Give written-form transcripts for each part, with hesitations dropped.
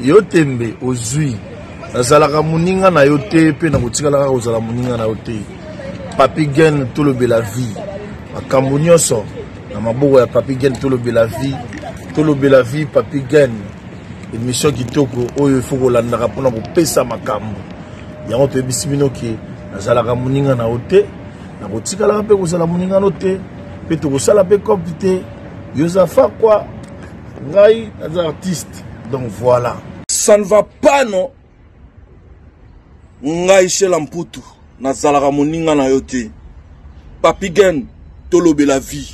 Yo tembe ozui. Nazalaka moninga na yo te mpe nakotikala kaka kozala moninga na yo te. Papi Gen tolobela vie. Makambo nyonso na maboko ya Papi Gen tolobela vie. Tolobela vie Papi Gen. Emission kitoko oyo il faut kolandaka mpona kopesa makambo. Yango toyebisi bino ke nazalaka moninga na yo te, nakotikalaka mpe kozala moninga no te, mpe tokosala mpe cope te. Yo oza fakwa, ngai naza artiste. Donc voilà. Ça ne va pas non. Ngai Shela Mputu nazalaka moninga na yo te. Papi Gen tolobela vie.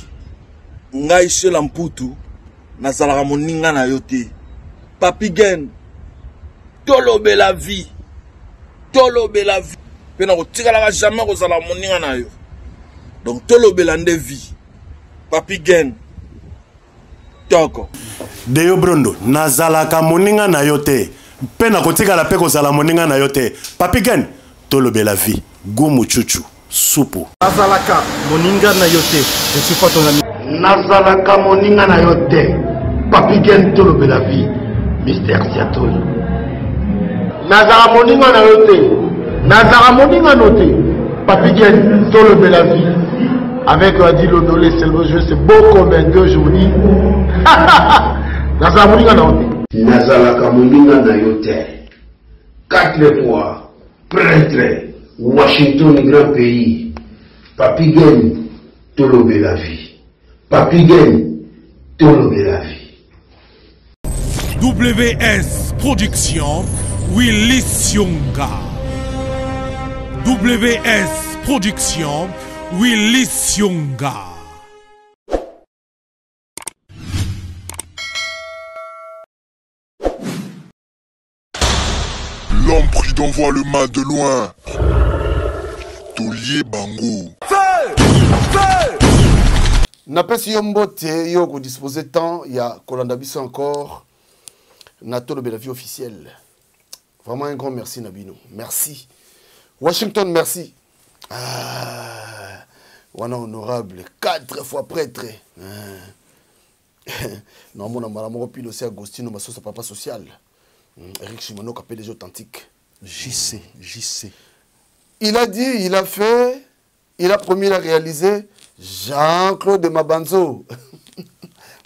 Ngai Shela Mputu nazalaka moninga na yo te. Papi Gen tolobela vie. Tolobela vie. Pe nakotikalaka jamais kozala moninga na yo. Donc tolobela nde vie. Papi Gen toko. Deo Brondo, nazalaka moninga na yo te mpe nakotikala mpe kozala moninga na yo te. Papi Gen, tolobela vie. Gumu chuchu, supu. Nazalaka moninga na yo te. Je suis pas ton ami. Nazalaka moninga na yo te. Papi Gen, tolobela vie. Mister Siatoli. Nazalaka moninga na yo te. Nazalaka moninga no te. Papi Gen, tolobela vie. Avec Adi Londolé, c'est le jeu, c'est beau comme un deux aujourd'hui. Nazalaka moninga na yo te. Nazalaka moninga na yo te. Quatre fois prêtre Washington grand pays. Papi Gen, tolobela vie. Papi Gen, tolobela vie. WS Production, Willy Sionga. WS Production, Willy Sionga. L'homme prudent voit le mal de loin. Tolier Bango. Feu! Feu! Napesi yo mbote yo kodispose temps ya kolanda biso encore na tolobela vie officielle. Vraiment un grand merci na bino. Merci. Washington, merci. Ah, wana honorable, 4 fois prêtre. Ah. Naomona mbala moko pilo si Agostino Masosa papa social. Eric Shimanoka PDG authentique. JC, JC. Il a dit, il a fait, il a promis, il a réalisé. Jean-Claude Mabanzo.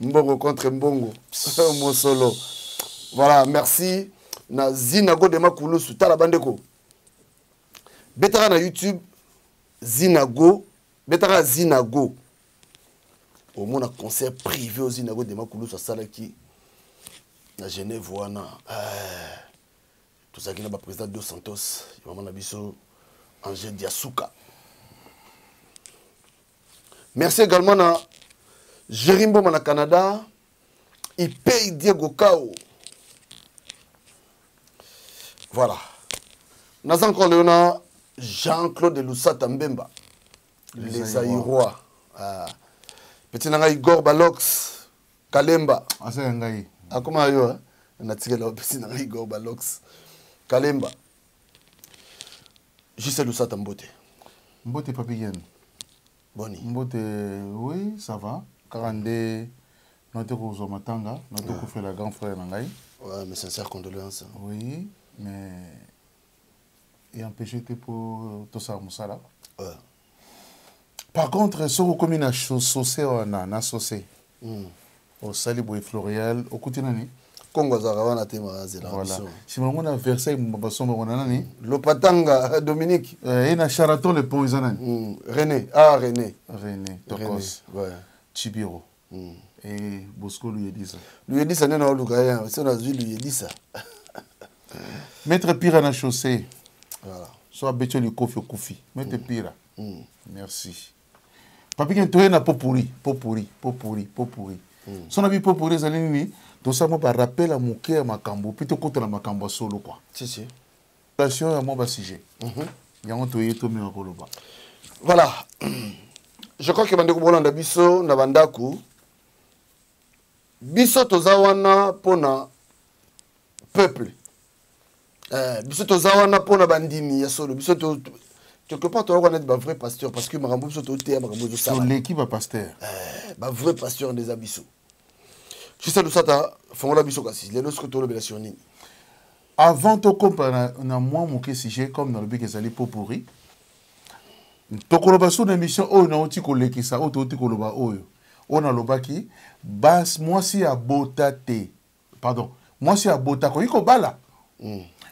Mbongo contre Mbongo. Mosolo. Voilà, merci. Na Zinago de Makulusu, tala bandeko. Betaka na YouTube, Zinago. Betaka Zinago. Au moins, concert privé au Zinago de Makulusu, asalaki na Genève wana. Tozalaki na ba président Dos Santos, ya mama na biso Angèle Diasuka. Merci également na Jerry Mboma na Canada, Ipei Diego Kao. Voilà. Naza encore Léona Jean-Claude Lusata Mbemba, les Zaïrois. Ah. Petit nanga Igor Balox Kalemba. Asa ya ngai. Akoma yo hein. Natikela petit nanga Igor Balox Kalemba. Juste Lusata Mbote. Mbote Papi Gen. Boni. Mbote, oui, ça va. 42 note kozwa matanga, note Ouais. kofela grand frère na ngai. Ouais, mes sincères condoléances. Oui, mais et empêché te pour tosala mosala. Ouais. Par contre, soki okomi na sauce wana, na sauce. Osali boye Floréal, okuti nani? Kongo azalaka wana te, ma zela Voilà. biso. Sima yango na Versailles, basomba wana nani? Lopatanga, Dominique. Et na Sheraton le pont eza nani? René. Ah, René. René, Tokos. René, ouais. Chibiro. Et Bosco Luyedisa. Luyedisa nene oluka ye, so nazwi Luyedisa. Maître Pira na chaussée. Voilà. So abeti likofi okufi. Maître Pira. Merci. Papi ken toye na pot pourri, pot pourri, pot pourri, pot pourri. So na bi pot pourri ezali nini? Tosala mwa ba rappel ya moke ya makambo, puis tokota na makambo ya solo quoi. Si, si. Relation ya mwa ba sujet. Yango toye tomeka koloba. Voilà. Je crois que bandeko bolanda biso na bandako. Biso toza wana pona peuple. Biso toza wana pona bandimi ya solo. Biso to, to, quelque part toza wana ba vrai pasteur parce que makambo biso toteya makambo ezosala. Toleki ba pasteur. Ba vrai pasteur nde eza biso. Justin Lusata, fongola biso kasi lelo soki tolobela sur nini? Avant tokompa na mwa moke sujet, comme nalobi ke ezali pot pourri, tokoloba sur na émission oyo nauti kolekisa, oyo touti koloba, oyo oyo nalobaki bas mwasi abota te, pardon, mwasi abota akoki kobala.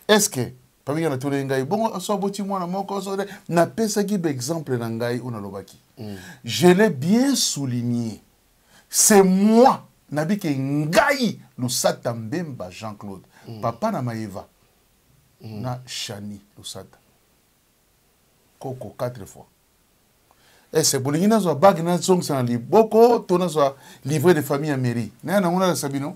Est ce que paminga natuni ngai bongo so aboti mwana moko so napesaki baexemple na ngai oyo nalobaki. Je l'ai bien souligné, c'est moi nabike ngai Lusata Mbemba Jean-Claude, papa na Maeva na Shani Lusata, koko quatre fois. Ese bolingi nazwa bague nazongisa na liboko to nazwa livret de famille ya mairie naya nango nalakisa bino?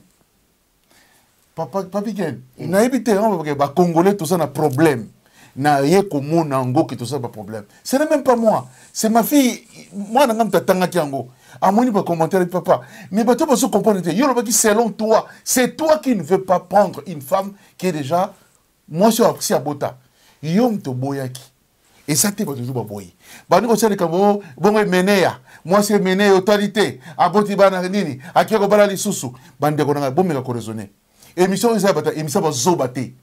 Papa papi Ken, nayebi te yango bacongolais toza na problème na ye komona yango ke toza baproblème. Ce n'est même pas moi, c'est ma fille. Mwana nga moto atangaki yango, amoni bacommentaire: "Papa, mais bato bazo comprendre te. Yo olobaki selon toi, c'est toi qui ne veux pas prendre une femme qui est déjà mwasi oyo asi abota. Yo moto oboyaki." Eza te bato tu baboyi bandi kotia likambo bongo. Emeneya mwasi, Emeneya otali te, aboti bana nini, akie kobala lisusu. Bandeko na ngai, bomeka koraisonner. Émission oyo eza ya bato, émission bazoba te.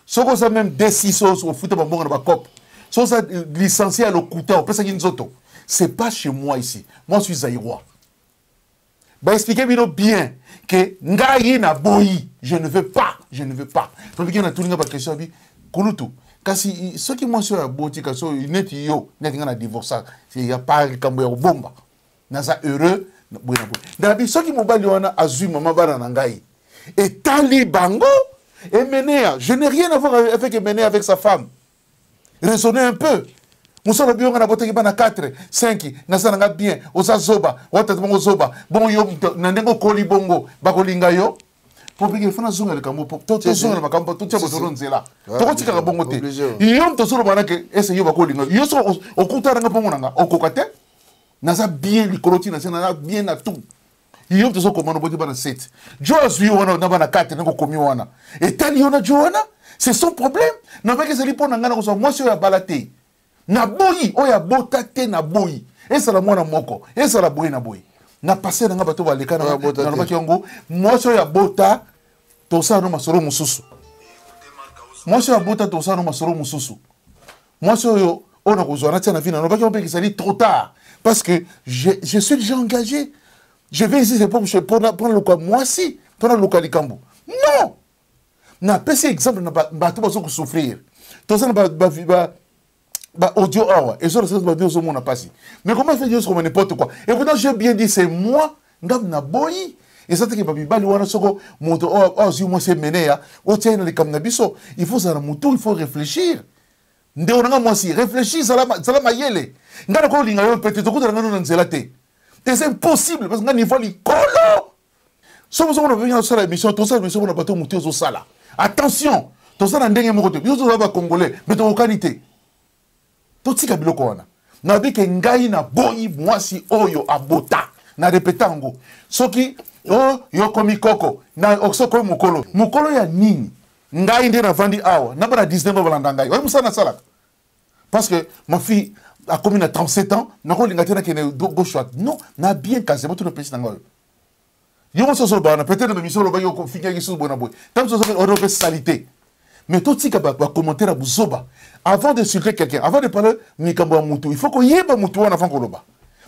Soki oza même D6 oyo ofuta bambongo na bacope, soki oza licencié ya lokuta opesaki nzoto, c'est pas chez moi ici. Moi, je suis zaïrois. Baexpliquer bino bien ke ngai naboyi, je ne veux pas, je ne veux pas. Tobiki natuni nga baquestion abi kulutu. Kasi soki mwasi oyo aboti, kasi oyo neti yo, neti ngai na divorça, ya pa likambo ya kobomba, naza heureux boye na boye. Ndabi soki mobali wana azwi mama bana na ngai, etali bango. Emenea, je n'ai rien à voir avec Emenea, avec sa femme. Raisonnez un peu. Mosala bi yonga nabotaki bana 4 5, naza nanga bien. Oza zoba, watata bongo zoba bongo. Yo na ndenge okoli bongo, bakolinga yo po peke fana. Zonga likambo, tozonga na makambo, totia bosolo nzela, tokotikaka bongo te. Yo moto ozoloba nake ese yo bakolinga yo so okutana nanga mpongo nanga okoka te. Naza bien likolo ntina se, naza bien na tout. Yo moto ozokoma noboti bana 7, jo azwi wana na bana 4, ndenge okomi wana, etali yo na jo wana, c'est son problème. Nabaki ezali mpo na ngai na kozwa mwasi oyo abala te, naboyi oyo abota te, naboyi ezala mwana moko, ezala boye na boye. Na passe na nga bato baleka, nalobaki yango. Mwasi oyo abota, tosala no masolo mosusu. Mwasi oyo abota, tosala no masolo mosusu. Mwasi oyo oyo nakozwa natia na vie, nalobaki yango mpe ezali trop tard, parce que je suis déjà engagé. Je vais ici, c'est pour mpona luka mwasi, mpona luka likambo, non. Napesi exemple na bato bazo kosouffrir. Toza na ba audio awa ezolasa bato ozomona mpasi. Mais comment fait nyonso comme n'importe quoi? Et pourtant, j'ai bien dit, c'est moi ngam naboyi. Eza teke bamibali wana, soko moto oyo azwi mwasi Emeneya, otia ye na likambo na biso, il faut zala motu, il faut réfléchir. Ndeko nanga mwasi, réfléchir, zala mayele. Ngai nakolinga yo pete, tokutana ngano na nzela te, c'est impossible, parce que ngai niveau likolo. So bozomona babengi osala émission, tosala émission mpona bato motu ozosala. Attention, toza na ndenge moko te. Biso tozala bacongolais, mais tokokani te. Totika biloko wana. Nayebi ke ngai naboyi mwasi oyo abota. Na répéta yango. Soki o yo komi koko na soki okomi mokolo, mokolo ya nini? Ngai nde navandi awa na bana 19 balanda ngai. Oyo mosala nasalaka, parce que ma fille akomi na 37 ans, nakolinga te nakende gauche droite, non. Na bien kasi bato napesi na ngai oyo yo moso ozoloba wana, peut-être na émission olobaki ofingaki susu boye na boye, ntango mosusu oyo mpe salité. Mais totika bacommentaire ya buzoba. Avant d'insulter quelqu'un, avant de parler likambo ya mutu, il faut koyeba mutu wana avant koloba.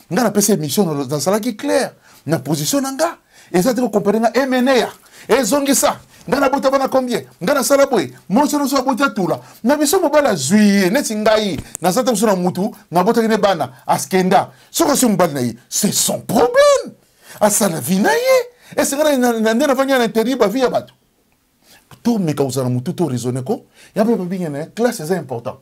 Nga napesi émission, nazalaki clair na position na nga. Eza te kocomparer nga Emeneya ezongisa nga nabota bana combien, nga nasala boye. Mwasi nyonso aboti atula na biso, mobali azwi ye neti ngai naza te. Mosu na mutu nabotaki ne bana askenda. Soki asi mobali na ye, c'est son problème, asala vie na ye. Esenga na nde navandi na interdit bavie ya bato. Tomeka kozala motu, to raisonne ko ya mpe babingene. Classe eza important,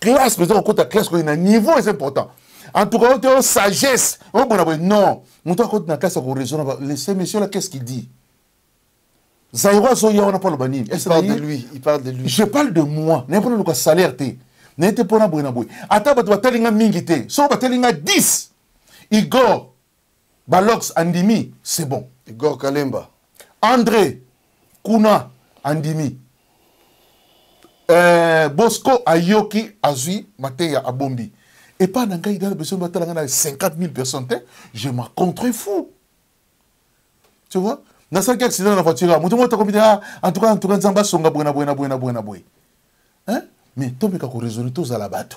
classe mpenza, kokota classe koye na niveau eza important. En tout cas, oyo te oyo sagesse oyo bona boye, non. Moto akoti na classe akoraisonne. Ce monsieur là, qu'est-ce qu'il dit? Zairo azoya wana mpo aloba nini? Il parle de lui, il parle de lui. Je parle de moi. Naye mpona luka salaire te, naye te mpona boye na boye. Ata bato batali nga mingi te, soki batali nga 10, Igor Balox andimi, c'est bon. Igor Kalemba. André kuna andimi, Bosco ayoki, azwi mateya, abombi. Epai na ngai, dans besoin batala ngai na 50 000 personnes te, je m'en contrefous. Tu vois, nasalaki accident na voiture awa, moto moko takomi te, ah, en tout cas, en tout cas, Nzambe asonga boye na boye na boye na boye na boye. Hein? Mais tomeka koraisonne, tozala bato.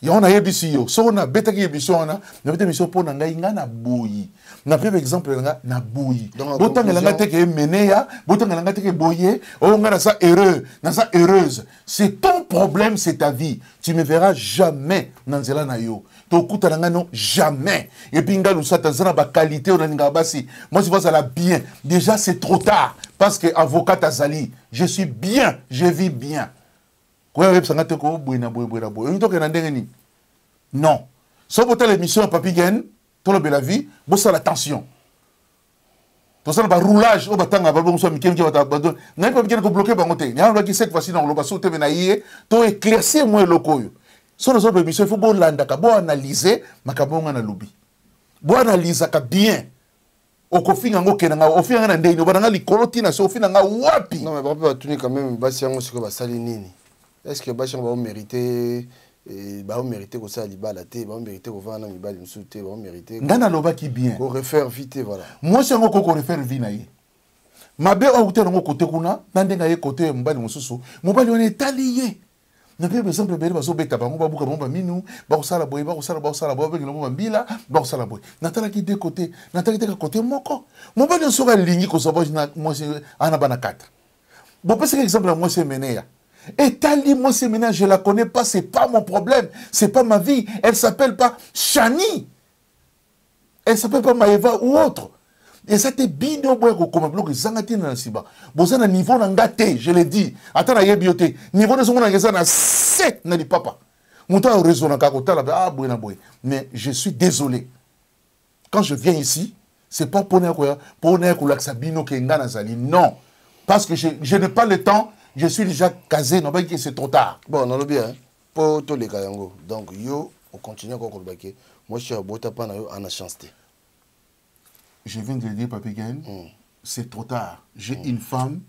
Yango nayebisi yo, soko nabetaki émission wana, nabeti émission mpo na ngai, ngai naboyi. Napesa exemple na ngai, naboyi. Botangela ngai te ke emeneya, botangela ngai te ke boye, oyo ngai naza heureux, naza heureuse. C'est ton problème, c'est ta vie. Tu me verras jamais na nzela na yo. Tokutana ngai non, jamais. Et puis ngai lusata, naza na ba qualité oyo nalingaka basi. Moi, je vois ça la bien. Déjà, c'est trop tard. Parce que avocat azali, je suis bien, je vis bien. Koya oyebisa nga te ko boye na boye boye na boye. Olingi tokende na ndenge nini? Non. Soki botala émission ya Papi Gen, tolobela vie, bosala attention. Tosala ba roulage oyo batanga ba bongo so mike mike bata bato. Ngai Papi Gen ko bloquer bango te. Ngai nalobaki cette fois-ci na koloba so te na ye to éclaircir moi eloko oyo. Soki nazoloba émission, il faut bolandaka, bo analyser makambo oyo ngai nalobi. Bo analysaka bien. Okofinga ngo okenda nga, ofinga nga na ndenge nini? Obanda nga likolo tina se, ofinga nga wapi? Non, mais bango mpe batuni quand même, basi yango sikoyo basali nini? Est-ce que basi yango baomérite, eh, baomérite kosala libala te, baomérite kovanda na mibali mosusu te, baomérite Nga nalobaki bien. Korefaire vie te, voilà. Mwasi yango okoki korefaire vie na ye. Mabe oyo akuta nango kote kuna, na ndenge aye kote ya mobali mosusu, mobali wana etali ye. Na mpe exemple ebele bazobeta bango, babuka bango baminu, bakosala boye, bakosala, bakosala boye, babengela bango bambila, bakosala boye. Natalaki de kote, natalaki te kote moko. Mobali nyonso soki alingi kozwa mwasi na mwasi ana bana 4. Bopesaki exemple ya mwasi Emeneya. Etali mwasi Emeneya, je la connais pas, c'est pas mon problème, c'est pas ma vie. Elle s'appelle pas Chani. Elle s'appelle pas Maëva ou autre. Eza te bino boya kokoma biloko ezanga ntina na nsima. Boza na niveau na nga te, je le dis. Ata nayebi yo te. Niveau nyonso mona eza na se na lipapa. Moto ayo raisonnaka kotala, ah, boye na boye. Mais je suis désolé. Quand je viens ici, c'est pas pour na pour na kolakisa bino ke nga nazali. Non. Parce que je n'ai pas le temps, je suis déjà casé, non, que c'est trop tard. Bon, nalobi, hein. Po toleka yango. Donc yo o continuer encore koloba ke moi je suis abota pa na yo ana chance te. Je viens de le dire, Papi Gen, c'est trop tard. J'ai une femme.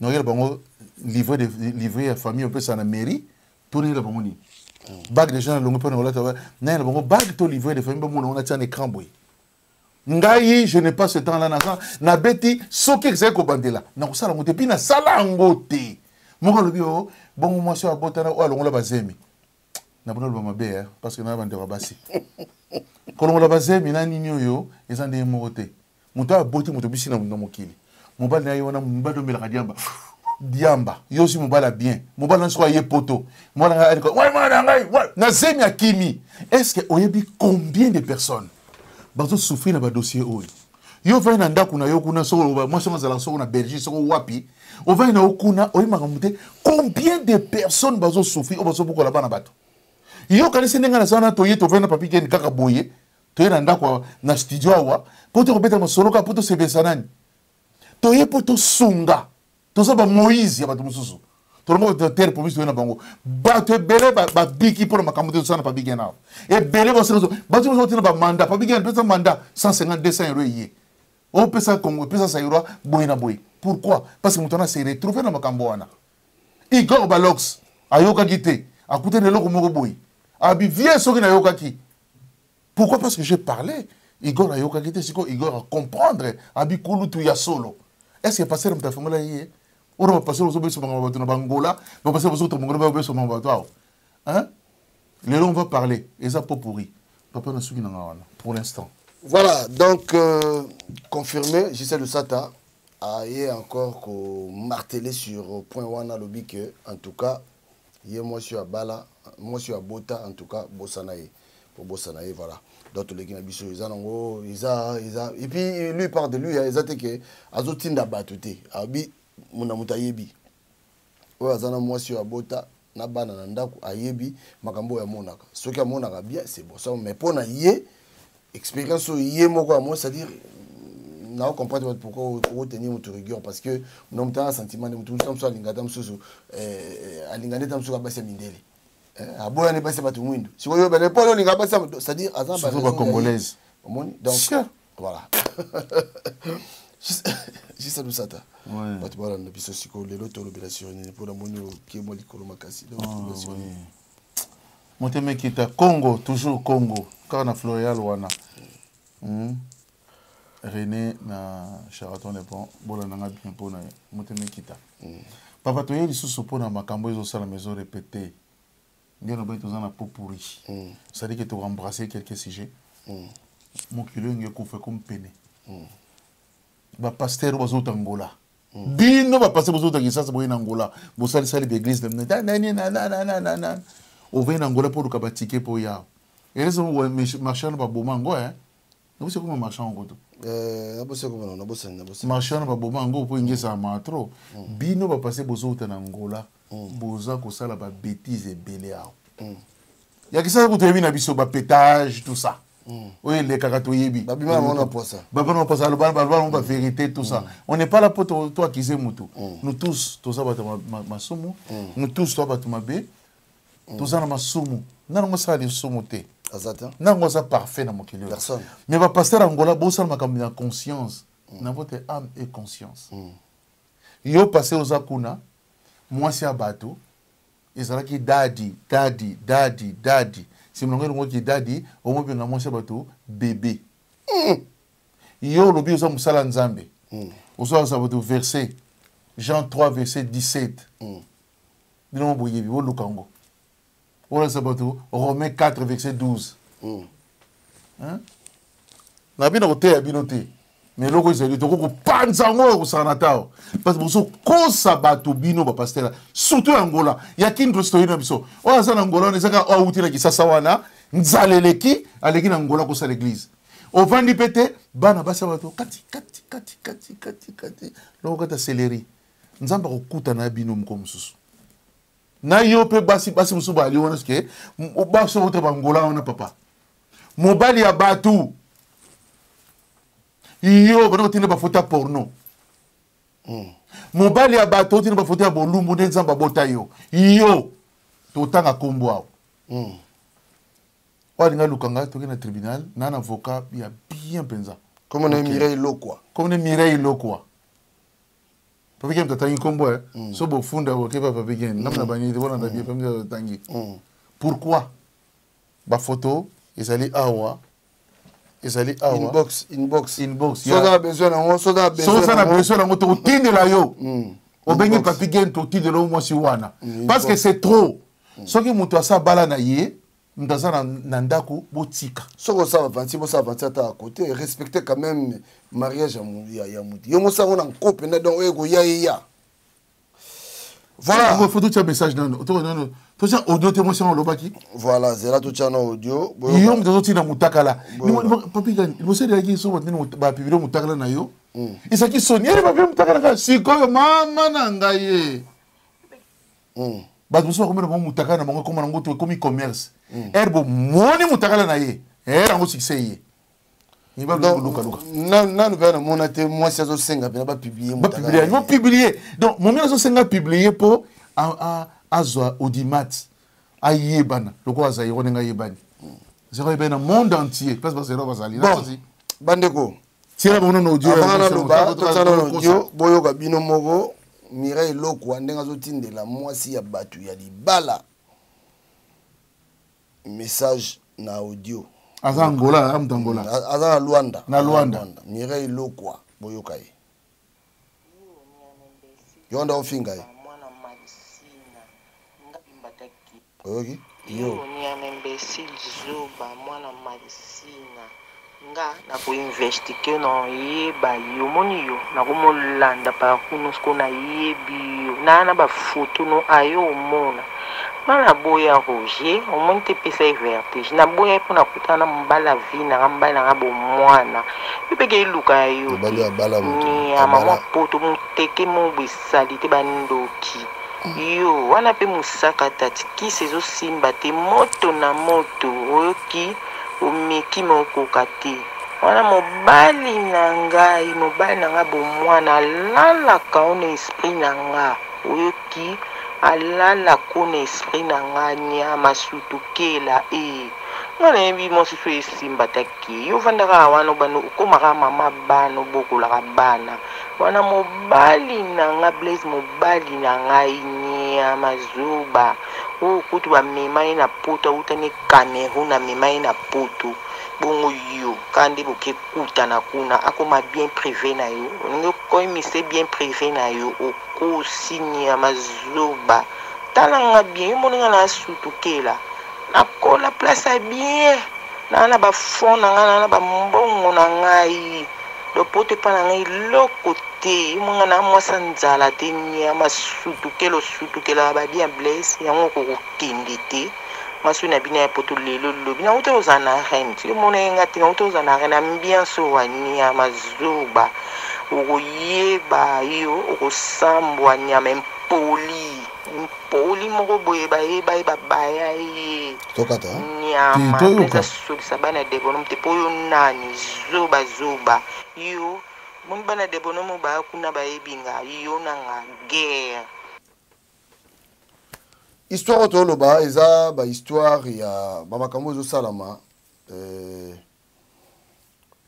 Non, il y a bango livrer de livrer à famille on peut ça na mairie, tourner la bango ni. Bague de gens longo pa na olata. Na bango bague to livrer de famille ba mona on a tient écran boy. Ngai, je n'ai pas ce temps-là, naza, na beti, soki ezali kobandela, na kosala yango te, puis na sala yango te. Moko alobi, oh, bongo mwasi oyo abotana, oyo alongola bazemi. Na bona loba mabe, hein, parce que na bandeko ya basi. Kolongola bazemi na nini oyo, eza ndenge moko te. Moto oyo aboti moto bisi na mokili. Mobali na ye wana, mobali omelaka diamba. Diamba, yo aussi mobali ya bien. Mobali na sikoyo aye poto. Mwana ngai aliko, ouais, mwana ngai, ouais. Na zemi akimi. Est-ce que oyebi combien de personnes bazo souffrir na ba dossier oyo? Yo ovandi na ndako na yo kuna, soko oloba, mwasi wango azalaka soko na Belgique, soko wapi, ovandi na yo kuna, oyebi makambo te. Combien de personnes bazo souffrir oyo bazo bokola bana bato? Yo okanisi ndenge naza wana, toye tovandi na Papi Ken kaka boye, toye na ndako na studio awa, po tokobeta masolo kaka po tosepelisa nani? Toye po tosunga. Toza ba Moïse ya bato mosusu. Tolongo bato ya terre promise toye na bango. Bato ebele babiki mpo na makambo te tosala na Papi Gen awa. Ebele basala so, bato mosusu batina ba mandat. Papi Gen pesa mandat 150, 200 euros eye. Opesa Congo, pesa Saïrois boye na boye. Pourquoi? Parce que moto wana se retrouver na makambo wana. Igor Balox ayokaki te, akutani eloko moko boye. Abi vieux soki nayokaki. Pourquoi? Parce que j'ai parlé. Igor ayokaki te, sikoyo Igor a comprendre abi kulutu ya solo. Est-ce que pasteur moto afongola ye? Oyo ba pasteur ozo besa bango bato na bangola, ba pasteur ozo to mongola ba besa bango bato awa. Hein? Lelo on va parler, eza pot pourri. Papa na suki na nga wana pour l'instant. Voilà, donc confirmé, Gisèle Lusata a ye encore ko marteler sur point wana lobi que en tout cas ye mwasi ya bala, mwasi ya bota, en tout cas bosana ye. Pour bosana ye, voilà. Donc toleki na biso eza nango, eza, eza. Et puis lui parle de lui, hein, eza te que azotinda bato te. Abi mona moto ayebi. Oyo aza na mwasi ya bota na bana na ndako ayebi makambo oyo amonaka. Soki amonaka bien, c'est bon. Ça, mais pour na ye expérience oyo ye moko ya moi, c'est-à-dire na comprendre pourquoi retenir moto rigueur, parce que na moto a sentiment de moto mosusu alinga ta mosusu, alinga nde ta mosusu abasi ya mindele. Aboya ne basi ya bato mwindu. Sikoyo, ben, Paul olinga basi ya bato, c'est-à-dire, aza ba Surtout ba raison ya ye. Congolaise. Omoni? Donc, Sure. voilà. Juste Lusata. Ouais. Bato balanda biso sikoyo lelo tolobela sur nini mpo namoni oke mwa likolo makasi. Donc, Ah, tolobela sur oui. nini? Motema ekita Congo, toujours Congo, kaka na Floréal wana. René na Sheraton Le Pont, bolanda nga bien mpo na motema ekita. Papa, toye lisusu mpo na makambo ezosalama, ezorepete nde na boye, toza na pot pourri, c'est-à-dire que toembrasser quelques sujets. Mokili oyo nge ekufa, ekomi pene. Bapasteur oyo bazouta Ngola, bino bapasteur bozouta Kisasa, boye na Ngola, bosalisali baeglise na ovei na Ngola mpo oluka batike mpo ya eleza marché wana, baboma yango. Nabosi koma marchand yango to Nabosi koma, nabosani, nabosani. Marchand wana baboma yango mpo ingi ezala trop. Bino bapasteur bozouta na Ngola, boza kosala babêtises ebele awa. Ya Kisasa kutu toyebi na biso bapétage, tout ça oyo elekaka, toyebi. Babima na na poisa. Babima na poisa, aloba bango bavérité, tout ça. On n'est pas là po to accuser mutu. Nous tous toza bato masumu, nous tous toza bato mabe, toza na masumu. Nanango osala lisumu te? Aza te. Nango aza parfait na mokili oyo? Personne. Mais bapasteur Angola, bosala makambo ya conscience na votre âme et conscience. Yo pasteur oza kuna, mwasi ya bato ezalaki dadi, dadi, dadi, dadi, nsima nango elongoki dadi, omobenga mwasi ya bato bébé. Yo olobi oza mosala Nzambe, ozolakisa bato verset Jean 3 verset 17. Bino mo boyebi, boluka yango. Olakisa bato Romain 4 verset 12. Hein? Na bino koteya bino te, mais eloko ezali, tokoki kopanza yango oyo kosaka na tao, parce que bozokosa bato. Bino bapasteur, surtout ya Ngola, ya Kini, tosi toyebi na biso. Oyo aza na Ngola wana, ezaka oyo awuti na Kisasa wana, nzala eleki, aleki na Ngola kosala église. Ovandi mpe te, bana basi ya bato, kati kati kati kati kati kati loko kati ya céleri. Nzambe akokutana na bino moko mosusu na yo mpe. Basi, basi mosusu bali wana, soke basi outa bangola wana, papa, mobali ya bato, yo bana kotinda bafoto ya porno. Mobali ya bato otinda bafoto ya bolumbu. Nde Nzambe abota yo, yo totanga nkombo awa. Oyo alinga lukanga, toki na tribunal na avocat ya bien mpenza. Comme na Mireille Lokwa. Comme na Mireille Lokwa. Papi Ken atangi nkombo e so bofunda bokepa. Papi Ken, ngambo na bangi te, bolanda bien. Papi atangi. Pourquoi bafoto ezali awa, ezali awa? Inbox, inbox. Inbox. Soza na besoin nango, soza na soki oza na besoin. Besoin nango, tokotindela yo. Obengi Papi Gen, totindela yo mwasi wana, parce que c'est trop. Soki moto asa bala na ye, moto aza na ndako, botika. Soki osala aventure, bosala aventure ata à côté. Respecter quand même mariage ya motu. Yo mosango na nko mpenza, donc oyo ekoya eya. Voilà. Faut totia message nano, nano totia audio te. Mwasi yango olobaki. Voilà, zela, totia na audio. Yo moto azotinda motakala. Papi, liboso elaki so bato nini bapublier motakala na yo, ezalaki soni. Ere bapublier motakala kaka sikoyo, mama na ngai ye. Bato mosusu bakomi na bango motakala na bango, ekoma nango to ekomi commerce. Ere bomoni motakala na ye, ere yango succès ye. Lukaluka. Nanu mpe namona te mwasi azosenga mpena bapublier. Bapublier, bapublier. Donc momi azosenga publier mpo azwa audimat, ayebana lokola Zairo ndenge ayebani. Zairo ayebani na monde entier, place bazairo bazali. Bon, bandeko, tiela bango nano audio. Avant naloba, totia nano audio, boyoka bino moko Mireille Lokwa ndenge azotindela mwasi ya bato ya libala message na audio. Aza Angola, aza moto Angola. Aza na Luanda. Na Luanda. Mireille Lokwa, boyoka ye. Yo nde ofinga ye, oyoki yo. Nyama, imbécile, zoba, mwana malisina. Nga nakoinvestike na oyeba yo, omoni yo, nakomolanda parcours nyonso ko nayebi yo naa na bafoto no ayo. Omona nga naboya Roger, omoni te, epesa ye vertige. Naboya ye mpo nakutana na mobali ya vie nanga, mobali nanga bomwana. Yo mpe ke eluka ya yo Mobali oyo abala moto. Nyama. Abala. Mwa poto moteke mobo esali te, bandoki yo wana mpe mosaka tati kisi ezosimba te, moto na moto oyoki omeki me okoka te. Wana mobali na ngai, mobali na ngai bomwana, alalaka o na esprit na nga, oyoki, alalaka o na esprit na nga. Nyama sutukela e nga nayebi mwasi so esimba taki yo ovandaka wana, obanda okomaka mama bana, obokolaka bana wana. Mobali na nga Blaise, mobali na ngai nyama zoba oyo kutu bamema ye na Poto, awutani Cameroun, amema ye na Poto. Bongo yo kaka nde boke kutana kuna akoma bien prive na yo olingi okomise bien prive na yo okosi nyama zoba tala nga bien yo moni nga na sutukela nakola place ya bien naa na ba fond na nga naa na ba mbongo na ngai donc poto epa na ngai eloko te yo moni nga na mwasi ya nzala te nyama sutukela osutukelaka ba bien blaise yango okokokende te Mwasi na bino ya poto lelo lobi na wuta ozala na reine ti omona ye nga te na wuta ozala na reine ambiance oyo wa nyama zoba okoyeba yo okosambwa nyama impoli impoli moko boye bayeba ye babaya ye tokata nyama Ti, toyoka. eza solisa bana debonomo te po yo nani zoba zoba yo moni bana debonomo baya kuna bayebi nga yo na nga guerre. Histoire oyo toloba eza ba histoire ya ba makambo ezosalama euh,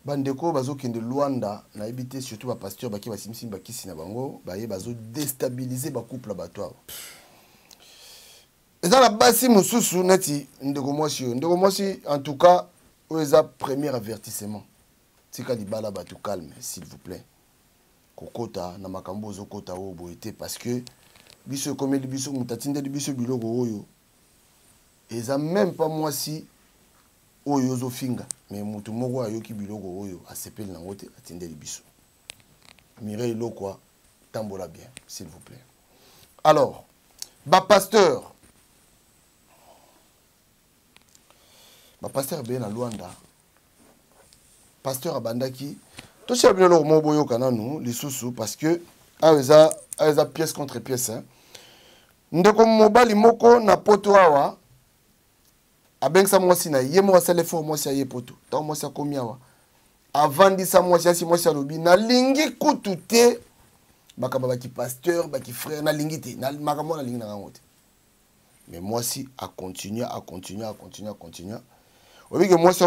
bandeko bazokende Luanda nayebi te surtout ba pasteur bake basimisi bakisi na bango baye bazo destabiliser ba couple ya bato awa eza na basi mosusu neti ndeko mwasi oyo ndeko mwasi en tout cas oyo eza premier avertissement tika libala bato calme s'il vous plaît kokota na makambo ozokota oyo boye te parce que biso ekomeli biso moto atindeli biso biloko oyo eza meme pas mwasi oyo ozofinga mais moto moko ayoki biloko oyo asepeli nango te atindeli biso Mireille Lokwa tambola bien s'il vous plaît alors ba pasteur ba pasteur ebele na Luanda pasteur abandaki tosia bino eloko moko boyoka nanu lisusu parce que awa eza awa eza pièce contre pièce hein. ndeko mobali moko na poto awa abengisa mwasi na ye moko asala effort mwasi aye poto ntango mwasi akomi awa avandisa mwasi asi mwasi alobi nalingi kutu te makambo ya bakipasteur bakifrère nalingi te makambo wana nalingi na yango te mais mwasi acontinue acontinue acontinue acontinue oyebi ke mwasi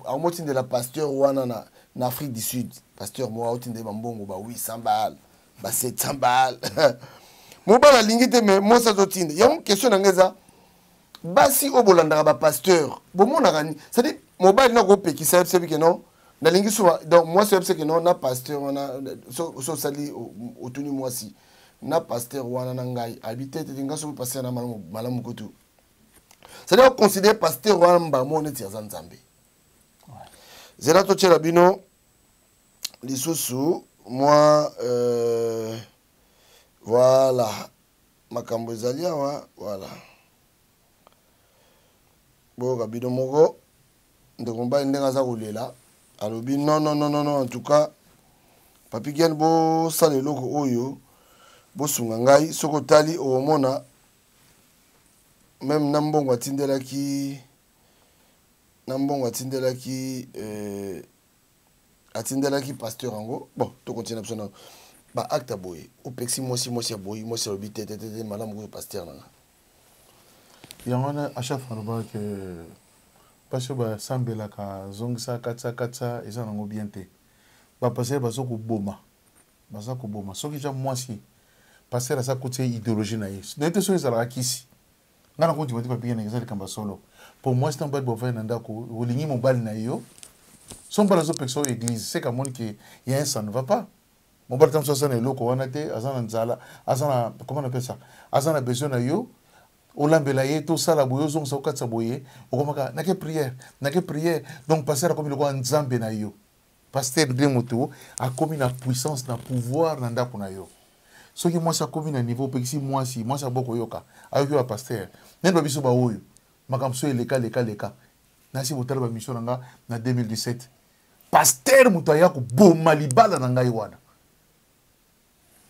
amotindela pasteur wana na, na afrique du sud pasteur moko aotindela bambongo ba 800 bal ba 700 bal mobali alingi te mais mwasi azotinda yango question na ngai eza basi oyo bolandaka bapasteur bomonaka nini cestadire mobali nakopekisa ye bisebi ke non nalingi suba donc mwasi oyebisa ke non na pasteur wana so osali otuni mwasi na pasteur wana na ngai abi te te ngai soki pasteur na malamu malamu kutu c'est-à-dire oconsidere pasteur wana mbala moko neti aza nzambe zela totyela bino lisusu mwa euh, voilà makambo ezali awa voilà boyoka bino moko ndeko mobali ndenge aza kolela alobi non non non non en tout cas papi gen bosala eloko oyo bosunga ngai soki otali okomona meme na mbongo atindelaki na mbongo atindelaki euh, atindelaki pasteur yango bon tokontinue na biso nano baacte ya boye opekisi mwasi mwasi ya boyi mwasi alobi te te te malamu kutu pasteur na nga yango wana à chaque fois alobaka ke mpasi oyo basambelaka zongisa katisa katisa eza nango bien te bapastere baza koboma baza koboma soki ja mwasi pastere aza kotia idéologie na ye naye te soki ezalaka kisi ngai nakondima te papike na eza likambo ya solo mpo mwasi na mobali bovandi na ndako olingi mobali na yo so mobali azopekisa oyo église seke amoni ke ya un ça ne va pas mobali ta mosusu aza na eloko wana te aza na nzala aza na comment on appelle ça aza na besoin na yo olambela ye to osala boye ozongisa okatisa boye okomaka nake prière nake prière donc pasteur akomi lokola nzambe na yo pasteur nde moto akomi na puissance na pouvoir na ndako na yo soki mwasi akomi na niveau opekisi mwasi mwasi abokoyoka ayoki wa pasteur nani ba biso baoyo makambo so eleka leka leka nasi botala bamission na nga na 2017 pasteur moto aya koboma libala na ngai wana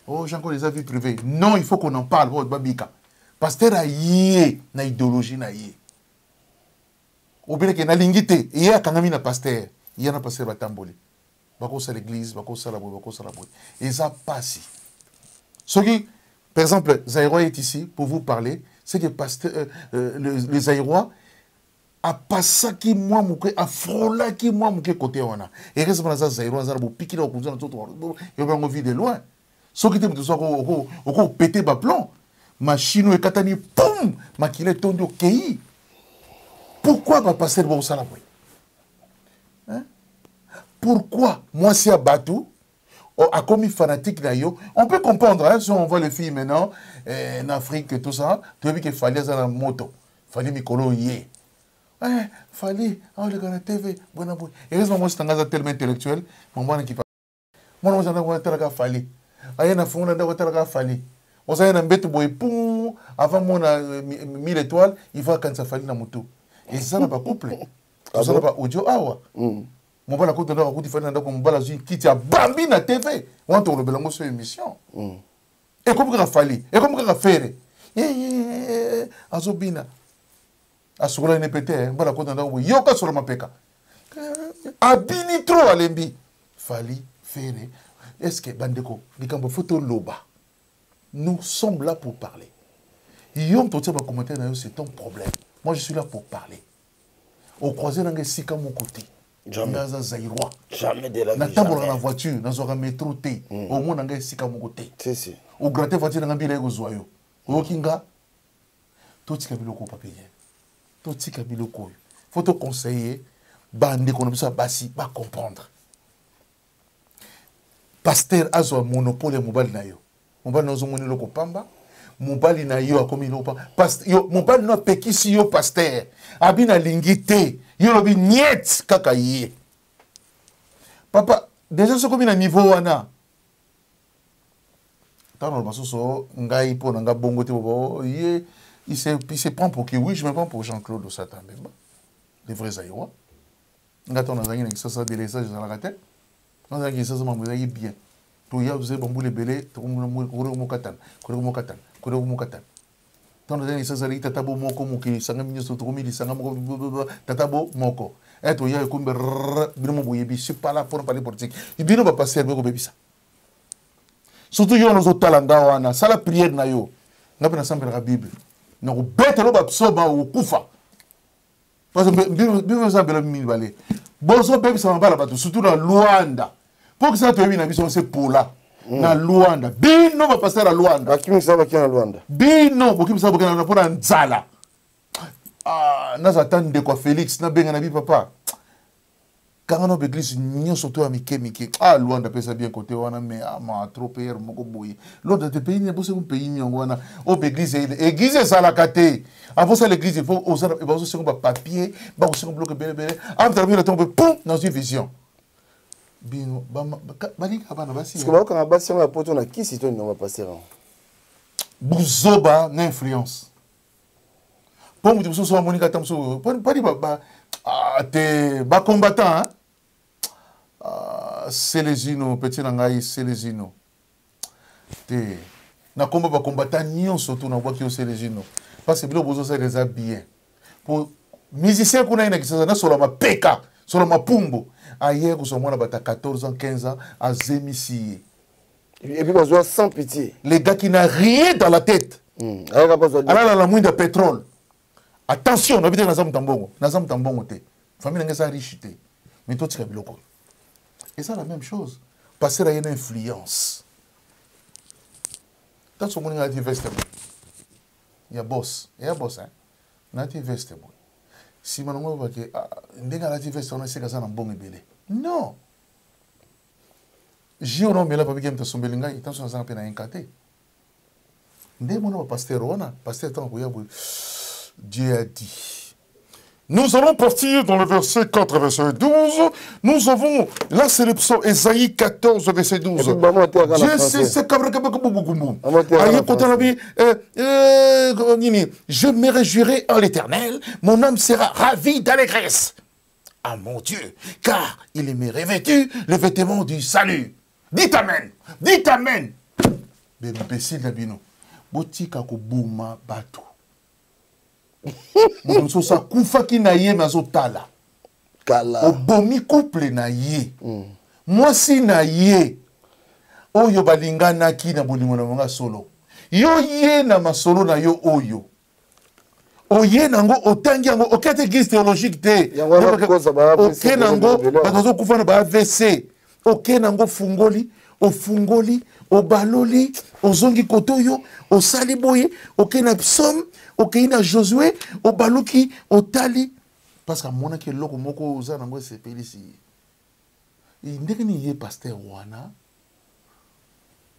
oh jean claude eza vie privée non il faut qu'on en parle po babika pasteur aye na idéologie na ye obeleke nalingi te ye akangami na pasteur ye na pasteur batamboli bakosala église bakosala boye bakosala boye eza pasi soki par exemple zaïrois est ici pour vous parler c'est que pasteur euh, euh, le, le zaïrois apasaki mwa moke afrolaki mwa moke kote wana heureusement naza zaïrois aza na bopiki na bokonzi na nzoto yo bango vie de loin soki te moto soki okopete baplomb machine oyo ekatani pum makila etondi okei pourquoi bapaster bokosala boye Pourquoi mwasi ya bato oh, akomi fanatique na yo? On peut comprendre, hein, si on voit les filles maintenant eh, en Afrique et tout ça, toyebi ke Fally aza na moto, Fally mikolo ye eh, Fally aoleka na TV bona boye. Heureusement mwasi na ngai aza tellement intellectuel, mama kipa mwana mwasi na ndako atalaka Fally, aye na fungola ndako atalaka Fally, oza ye na mbeto boye pum, avant mona 1000 étoiles, il faut akanisa Fally na motu. Eza na bacouple, toza na baaudio awa. Mobali akuti ndako, akuti Fally na ndako, mobali azwi kiti abambi na TV wana, tokolobela yango so émission. Ekomi kaka Fally, ekomi kaka Ferre, azobina, asukolaki ne pete. Mobali akuti na ndako boye, yoka solo mapeka, abini trop, alembi Fally, Ferre. Est ce que bandeko, likambo fo toloba, nous sommes là pour parler. Yo moto otia bacommentaire na yo, c'est ton problème. Moi, je suis là pour parler. Ocroise nanga esika moko te. Nga aza Zaïrois, natambolaka na voiture, nazwaka métro te. Omona ngai esika moko te. Ogratte voiture nanga, mbila ekozwa yo. Oyoki nga? Totika biloko papier, totika biloko oyo. Faut toconseiller bandeko na biso ya basi bacomprendre. Pasteur azwa monopole ya mobali na yo, mobali na yo ozomona eloko pamba, mobali na yo akomi eloko pamba. Yo mobali no apekisi yo, pasteur abi nalingi te, yo olobi niet, kaka ye. Papa, déjà soki okomi na niveau wana, ntango naloba soso ngai mpo na nga bongo te, bobo ye il se prend pour qui? Oui, je me prends pour Jean-Claude Osata Mbemba, le vrai Zaïrois. Nga ntango nazalaki na Kisasa, délestage ezalaka te. Nazalaki Kisasa, mambo ezalaki bien. Toya tozali bambula ebele, tokomokatana, korekomokatana, korekomokatana. Ntango nazalaki na Kisasa, ezalaki tata bo moko, mokili esangami nyonso, tokomi lisanga moko, tata bo moko. E toya ekomi bino mo boyebi, suis pas là pour parler politique. Bino bapasteur bokobebisa, surtout yo wana ozotala nga wana, sala prière na yo. Nga mpe nasambelaka Bible, nakobetelo bapsaume, okokufa, parce que bino eza mbela mibale bozobebisa mabala bato, surtout na Luanda, mpo kisala toyebi na biso se pola na Luanda. Bino bapasteur ya Luanda, bakimisa bakia na Luanda. Bino bokimisa boke na mpo na nzala. Naza ata ndeko ya Félix, nabenga na bi papa, kanga na baeglise nyonso to ya mike mike. Luanda apesa bien kote wana, mais ma trop pr moko boye. Luanda te pays nini boseko pays nini yango wana oyo baeglise, église ezalaka te. Avant ça, l'église, il faut bazosenga bapapier, bakosenga biloko ebele ebele. Amtala bino ntango mpe pum, nazwi vision. Bino balingaka bana basi. Bakokanga basi yango ya poto na kisi to nini, bapasteur yango? Buzoba na influence, mpo moto mosusu amonika ata mosusu poni te bacombattant. Selezino petit na ngai, Selezino te, nakomba bacombattant nyonso tu, nabwaki yo Selezino, parce que biloko bozosala eza bien. Po musicien kuna ye na Kisasa, nasola mapeka, sola mapumbu, aye kozwa mwana bata 14 ans, 15 ans, azemisi ye. Et puis bazwa sans pitié. Les gars qui n'a rien dans la tête, alala na mwinda pétrole. Attention, nayebi te, naza moto ya mbongo, naza moto ya mbongo te, famille na ngai eza riche te, mais totika biloko. Eza la même chose, pasteur aye na influence. Ntanso omoni ngai nati veste boye ya boss, eya boss, hein? Nati veste boye, nsima nango bake ndenge alati veste wana, esika aza na mbongo ebele. Non, jus wana omela, papi Gem asombeli ngai, ntanso nazanga mpe na yenka te. Nde mona bapasteur wana, pasteur ntango koya boye, Dieu a dit. Nous allons partir dans le verset 4, verset 12. Nous avons, là c'est le psaume Esaïe 14, verset 12. Dieu sait ce Je me réjouirai en l'Éternel, mon âme sera ravie d'allégresse. Ah mon Dieu, car il m'a revêtu le vêtement du salut. Dites Amen. Dites Amen. Imbécile na bino. Botika koboma bato. Moto mosusu akufaki na ye, me azotala. Obomi couple na ye, mwasi na ye oyo balinganaki na bolingo na bango solo. Yo ye na masolo na yo oyo oye nango, otangi yango, oke te église théologique te, oke nango, bato bazokufa na ba AVC, oke nango, fungoli, ofungoli, obaloli, ozongi kote oyo, osali boye, okei na Psaume, okei na Josué, obaluki, otali, parce que amonaki eloko moko oza nango, esepelisi ye. Ndenge nini ye pasteur wana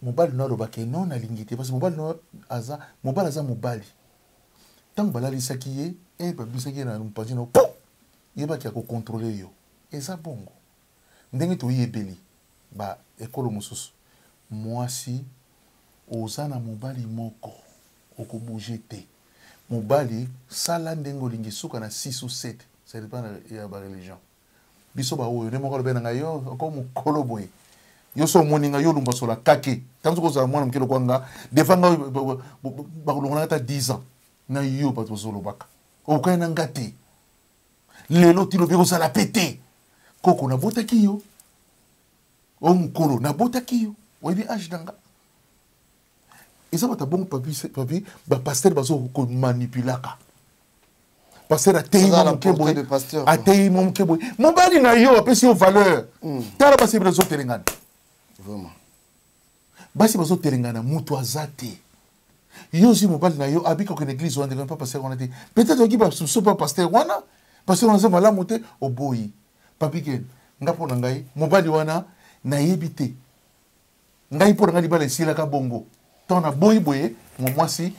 mobali no alobaka non nalingi te parce que mobali no aza mobali aza mobali ntango balalisaki ye e babisaki ye na mopanzi na po yebaki ya kocontrole yo eza bongo ndenge toyebeli ba ekolo mosusu mwasi oza na mobali moko okobouge te mobali sala ndenge olingi suka na 6 ou 7 ça dépend ya bareligion biso baoyo nde moko alobi na ngai yo oko mokolo boye yo so omoni ngai yo olumbasola kake ntango soki ozala mwana moke lokwa nga defa ngai bakolongola ata 10 ans na yo bato bazolobaka okokani na nga te lelo ti lobi kozala pe te koko nabotaki yo o mokolo nabotaki yo oyebi age na nga eza bato ya bongo papi papi bapastere bazo komanipulaka pasteur ateyi mwa moke boye ateyi mwa moke boye mobali na yo apesi yo valeur hmm. tala basi ebele azotelengana basi bazotelengana moto aza te yo ozwi mobali na yo abika kokende eglise wana ndeko pa pasteur wana te peut-être oki basusu pa pasteur wana pasteur wana aza malamu te oboyi papi ken nga mpo na ngai mobali wana nayebi te ngai mpo na ngai libala esilaka bongo ntango naboyi boye mwasi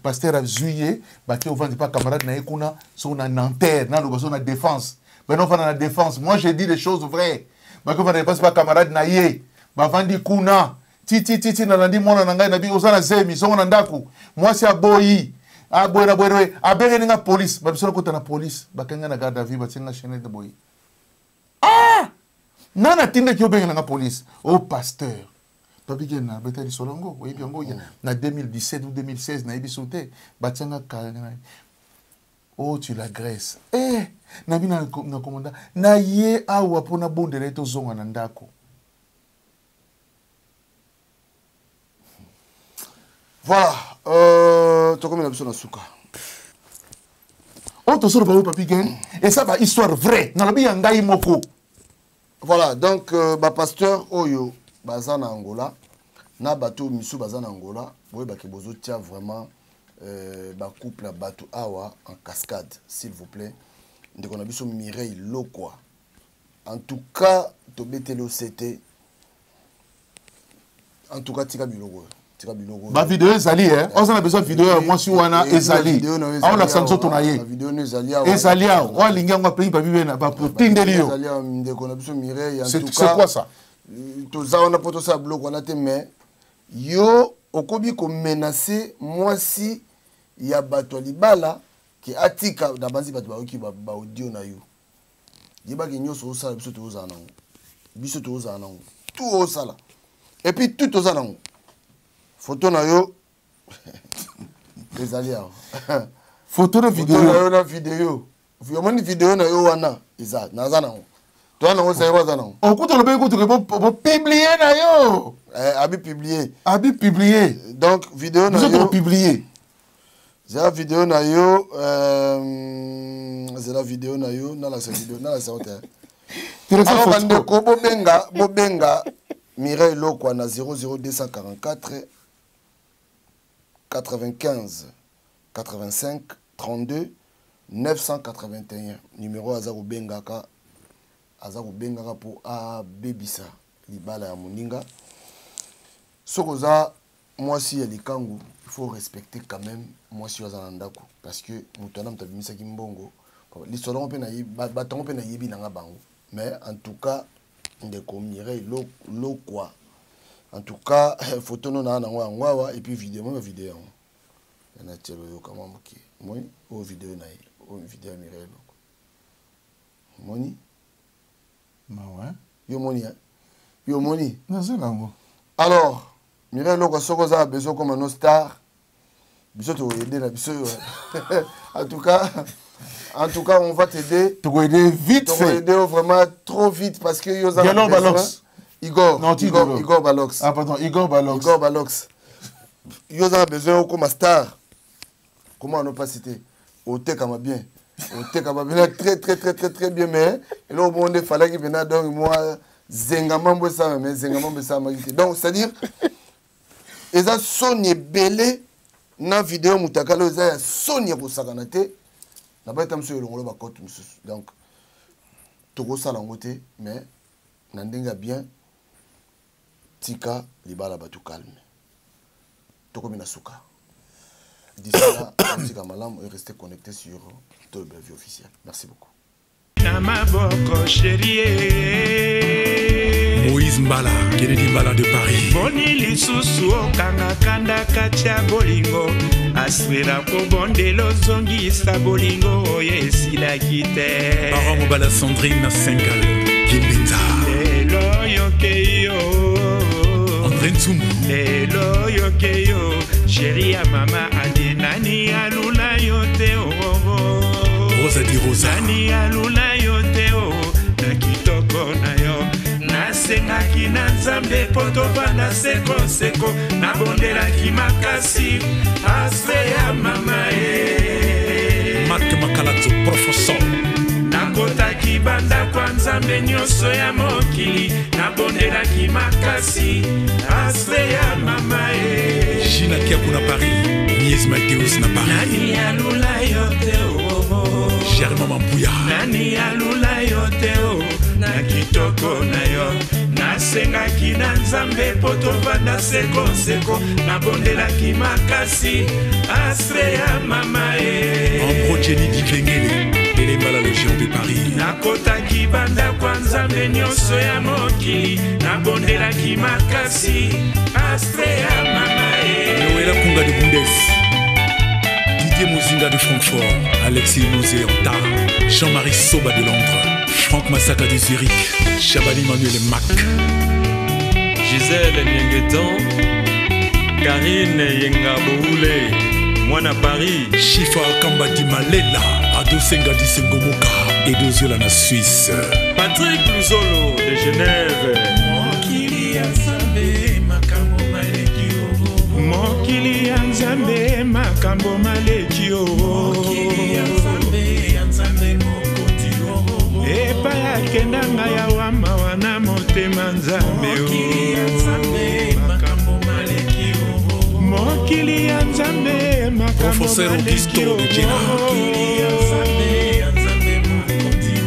pasteur azwi ye bake ovandi mpa camarade na ye kuna soko na nanterre naloba soko na défense bino ofanda na défense moi je dis les choses vraies bake ofanda défense mpa camarade na ye bavandi kuna titititi nalandi mwana na ngai nabi oza na zemi zongo na ndako mwasi aboyi aboye na boye abengeli nga police babiso nakota na police bakangi nga na garde à vue batie nga chainete boye ah nani atindaki obengela nga police o oh, pasteur papi ken nabeta lisolo yango oyebi yango mm. na 2017 ou 2016 nayebi so te batia nga kanga oh tu la grèce eh nabi na, na komanda na ye awa mpo nabondela ye tozonga na ndako voilà euh, tokomi na biso na suka oyo tozoloba oyo papi gen eza ba histoire vraie nalobi ya ngai moko voilà donc euh, bapasteur oyo baza na angola na bato misusu baza na angola boyebake bozotia vraiment euh, bacouple ya bato awa en cascade s'il vous plaît ndeko na biso mireille lokwa en tout cas tobeteli yo sete en tout cas tika biloko oyo tika biloko oyo bavideo ezali e oza na besoin video ya mwasi wana ezali aolakisa nzoto na ye ezali awa oyo alingi yango apengi papi bena batindeli yo ndeko na biso mireille c'est quoi ça euh, toza wana mpo tosala biloko wana te mais yo okomi komenace mwasi ya bato ya libala ke atika nabanzi bato bayoki baaudio na yo yebaki nyonso osala biso tozala nango biso tozala nango tout osala epuis tout toza nango foto na yo ezali awa foto na video na yo na video omoni video na yo wana eza naza nango toza nango zairo aza nango okuta olobaki kutu ke bopiblie na yo eh, abi publie abi publie donc video na yo topiblie zela video na yo euh, zela video na yo nalakisa video nalakisa yo te alors bandeko bobenga bobenga mireille lokwa na 00244 95 85 32 981 numero aza kobengaka aza kobengaka mpo abebisa libala ya moninga soki oza mwasi ya likangu il faut respecter quand même mwasi oyo aza na ndako parce que moto wana moto abimisaki mbongo lisolo yango mpe bato yango mpe nayebi na nga bango mais en tout cas ndeko mireille lokwa en tout cas photo no naa nango yango awa et puis video mwa video yango na tielo oyoka mwa moke moi oyo video na ye oyo video ya mireille lokwa omoni mawa yo omoni yo omoni naza nango alors mireille eloko soki oza na besoin okoma no star biso tokoyede na biso yo en tout cas en tout cas on va t'aider tokoyede vite fait tokoyede yo vraiment trop vite parce que yo oza na besoin Igor non, Igor, Igor Balox ah pardon Igor Balox Igor Balox yo oza na besoin okoma star comment on pas citer otekama bien otekama bien très très très très très bien mais eloko moko nde falaki mpena donc moi zenga mambo esalama mais zenga mambo esalamaki te donc c'est à dire eza soni ebele na video mutakala oyo eza ya soni ya kosakana te nabaita mosusu elongolo bakote mosusu donc tokosala yango te mais Na ndenge ya bien, tika libala bato calme. Tokomi na suka. D'ici là, tika malamu et restez connecté sur Tolobela Vie officielle. Merci beaucoup. Na maboko chérie. Moïse Mbala, Kennedy Mbala de Paris. Boni lisusu okanga kanda kati ya bolingo aswela kobondela ozongisa bolingo oyo esilaki te. Parent Mobala Sandrine na Sengal Kimbenza. Lelo yoke yo. André Ntsumbu. Lelo yoke yo chéri ya mama adi nani alula yo te oh, oh, oh. Rosa di Rosa. Nani alula yo te o na kitoko na yo nasengaki na nzambe mpo tovanda sekoseko nabondelaki makasi astre ya mama e Marc Makalazo, professeur. Nakotaki bandako ya nzambe nyonso ya mokili nabondelaki makasi astre ya mama e Gina Kiaku na Paris. Mies Mateus na Paris. Nani alula yo te o Germain Mampuya. Nani alula yo te o na kitoko na yo nasengaki na nzambe mpo tovanda sekoseko nabondelaki makasi astre ya mama e Ambro Jenny Dikengele. Télé Mbala le géant de Paris. Nakotaki bandako ya nzambe nyonso ya mokili nabondelaki makasi astre ya mama e Noëlla Kunga de Bundes. Didier Mozinga de Francfort. Alexis Mosé-Anta. Jean-Marie Soba de Londres. Franck Masaka de Zurich. Chabani Manuel Mac. Gisèle Niengetan, Karine Yenga Boule, Mwana Paris. Chifa Kamba di Malela. Ado Senga di Sengomoka. Edo Zola na Suisse. Patrick Luzolo de Genève. Mokili ya nzambe makambo maleki o mokili ya nzambe makambo maleki o mokili ya nzambe ya nzambe mokonzi o epai akenda ngai awa mawa na motema nzambe o mokili ya nzambe makambo maleki o mokili ya nzambe makambo Professeur maleki Augusto o de Jena. mokili ya nzambe ya nzambe mokonzi o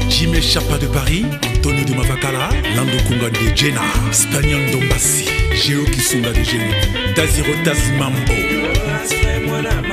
Jimé Chapa de Paris, Antonio de Mavakala, Lando Kunga de Jena, Spaniel Dombassi, Géo Kisunga de Genève, Daziro Tazimambo. Astre mwana.